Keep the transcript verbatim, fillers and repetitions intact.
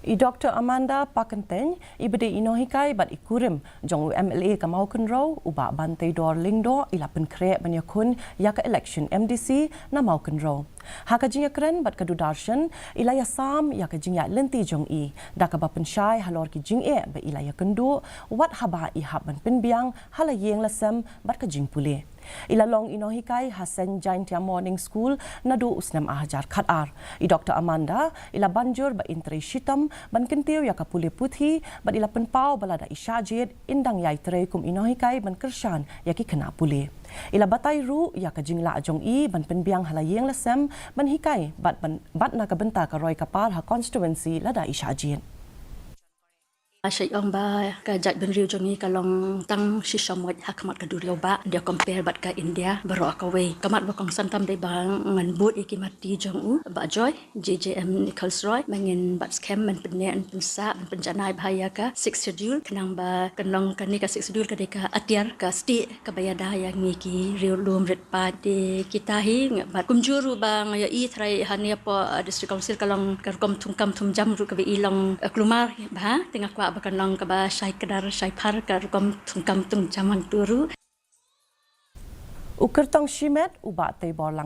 I Dr Amanda Pakyntein, iba dei i nonghikai bad i kurim jong u MLA ka Mawkynrew, u Bah Banteidor Lyngdoh, i la pynkhreh ban ïakhun ïa ka election MDC na Mawkynrew. Ha ka jingïakren bad ka Doordarshan, i la ïasam ïa ka jingïaid lynti jong i da kaba pynshai halor ki jingeh ba i la ïakynduh wat haba i hap ban pynbiang ha la ïing la sem bad ka jingpule. I la long i nonghikai ha St Jaintia Morning School naduh u snem ar hajar khatar. I Dr Amanda i la ban jur ba in trei shitom ban kyntiew ïa ka pule puthi bad i la pynpaw ba lada i shah jied, in dang ïai trei kum i nonghikai ban kyrshan ïa ki khynnah pule. I la batai ruh ïa ka jinglah jong i ban pynbiang ha la ïing la sem ban hikai bad ban, bad na ka bynta ka roi ka par ha constituency lada i shah jied. Shai ong ba ka jaitbynriew jong ngi ka long tang shisha mot ha khmat ka duriaw ba, ynda compare bad ka India baroh kawei. Ka mat ba kongsan tam dei ba ngan bud ïa ki matti jong u, Bah Joy, JJM Nichols Roy, ba ngin bat skhem ban pynneh, ban pynsah, ban pynjanai bha ïa ka Sixth Schedule, khnang ba kan long kane ka Sixth Schedule ka dei ka atiar ka stieh kaba ïada ïa ngi ki riewlum rit paid. Te kita hi nga, bad kumjuh ruh ba nga ïohi trai hangne hapoh, uh, District Council ka long ka rukom thungkam thungjam ruh kaba i long, uh, kulmar bha, te nga kwah ba kan long kaba shai kdar shai phar ka rukom thungkam thungjam hangto ruh. U kyrtong shimet u Bah Teibor